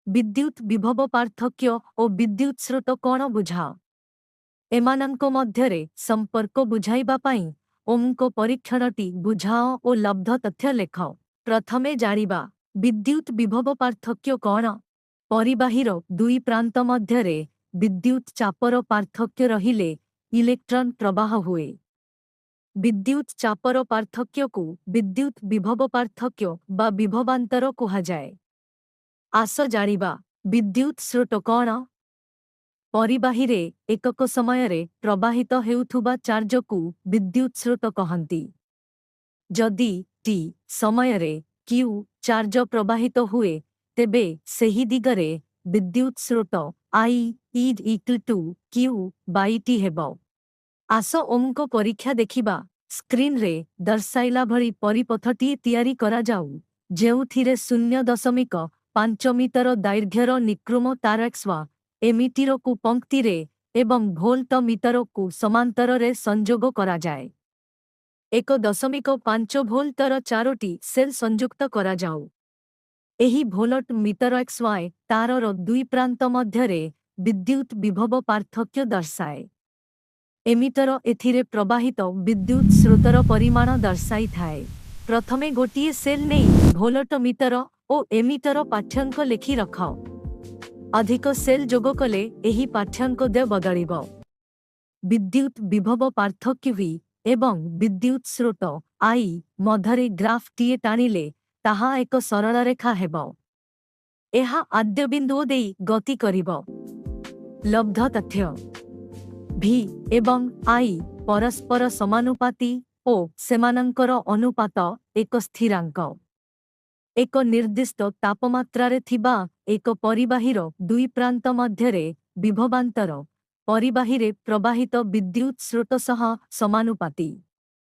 ବିଦ୍ୟୁତ୍ ବିଭବ ପାର୍ଥକ୍ୟ ଓ ବିଦ୍ୟୁତ୍ ସ୍ରୋତ କ'ଣ ବୁଝାଅ। ଏମାନଙ୍କ ମଧ୍ୟରେ ସମ୍ପର୍କ ବୁଝାଇବା ପାଇଁ ଓମ୍ଙ୍କ ପରୀକ୍ଷଣଟି ବୁଝାଅ ଓ ଲବ୍ଧ ତଥ୍ୟ ଲେଖ। ପ୍ରଥମେ ଜାଣିବା, ବିଦ୍ୟୁତ୍ ବିଭବ ପାର୍ଥକ୍ୟ କ'ଣ? ପରିବାହୀର ଦୁଇ ପ୍ରାନ୍ତ ମଧ୍ୟରେ ବିଦ୍ୟୁତ୍ ଚାପର ପାର୍ଥକ୍ୟ ରହିଲେ ଇଲେକ୍ଟ୍ରନ୍ ପ୍ରବାହ ହୁଏ। ବିଦ୍ୟୁତ୍ ଚାପର ପାର୍ଥକ୍ୟକୁ ବିଦ୍ୟୁତ୍ ବିଭବ ପାର୍ଥକ୍ୟ ବା ବିଭବାନ୍ତର କୁହାଯାଏ। ଆସ ଜାଣିବା, ବିଦ୍ୟୁତ୍ ସ୍ରୋତ କ'ଣ? ପରିବାହୀରେ ଏକକ ସମୟରେ ପ୍ରବାହିତ ହେଉଥିବା ଚାର୍ଜକୁ ବିଦ୍ୟୁତ୍ ସ୍ରୋତ କହନ୍ତି। ଯଦି ଟି ସମୟରେ କ୍ୟୁ ଚାର୍ଜ ପ୍ରବାହିତ ହୁଏ, ତେବେ ସେହି ଦିଗରେ ବିଦ୍ୟୁତ୍ ସ୍ରୋତ I is equal to Q by T ହେବ। ଆସ ଓମ୍ଙ୍କ ପରୀକ୍ଷା ଦେଖିବା। ସ୍କ୍ରିନ୍ରେ ଦର୍ଶାଇଲା ଭଳି ପରିପଥଟିଏ ତିଆରି କରାଯାଉ, ଯେଉଁଥିରେ 0.5 ମିଟର ଦୈର୍ଘ୍ୟର ନିକ୍ରୋମ ତାର ଏକ୍ସ ୱାଇ ଏମିଟରକୁ ପଙ୍କ୍ତିରେ ଏବଂ ଭୋଲ୍ଟ ମିଟରକୁ ସମାନ୍ତରରେ ସଂଯୋଗ କରାଯାଏ। 1.5 ଭୋଲ୍ଟର ଚାରୋଟି ସେଲ୍ ସଂଯୁକ୍ତ କରାଯାଉ। ଏହି ଭୋଲ୍ଟ ମିଟର ଏକ୍ସ ୱାଇ ତାରର ଦୁଇ ପ୍ରାନ୍ତ ମଧ୍ୟରେ ବିଦ୍ୟୁତ୍ ବିଭବ ପାର୍ଥକ୍ୟ ଦର୍ଶାଏ। ଏମିଟର ଏଥିରେ ପ୍ରବାହିତ ବିଦ୍ୟୁତ୍ ସ୍ରୋତର ପରିମାଣ ଦର୍ଶାଇଥାଏ। ପ୍ରଥମେ ଗୋଟିଏ ସେଲ୍ ନେଇ ଭୋଲ୍ଟ ମିଟର ଓ ଏମିଟର ପାଠ୍ୟାଙ୍କ ଲେଖି ରଖ। ଅଧିକ ସେଲ୍ ଯୋଗ କଲେ ଏହି ପାଠ୍ୟାଙ୍କ ଦ୍ୱୟ ବଦଳିବ। ବିଦ୍ୟୁତ୍ ବିଭବ ପାର୍ଥକ୍ୟ ଭି ଏବଂ ବିଦ୍ୟୁତ୍ ସ୍ରୋତ I ମଧ୍ୟରେ ଗ୍ରାଫଟିଏ ଟାଣିଲେ ତାହା ଏକ ସରଳରେଖା ହେବ। ଏହା ଆଦ୍ୟ ବିନ୍ଦୁ ଦେଇ ଗତି କରିବ। ଲବ୍ଧ ତଥ୍ୟ: ଭି ଏବଂ I ପରସ୍ପର ସମାନୁପାତୀ ଓ ସେମାନଙ୍କର ଅନୁପାତ ଏକ ସ୍ଥିରାଙ୍କ। ଏକ ନିର୍ଦ୍ଦିଷ୍ଟ ତାପମାତ୍ରାରେ ଥିବା ଏକ ପରିବାହୀର ଦୁଇ ପ୍ରାନ୍ତ ମଧ୍ୟରେ ବିଭବାନ୍ତର ପରିବାହୀରେ ପ୍ରବାହିତ ବିଦ୍ୟୁତ୍ ସ୍ରୋତ ସହ ସମାନୁପାତୀ।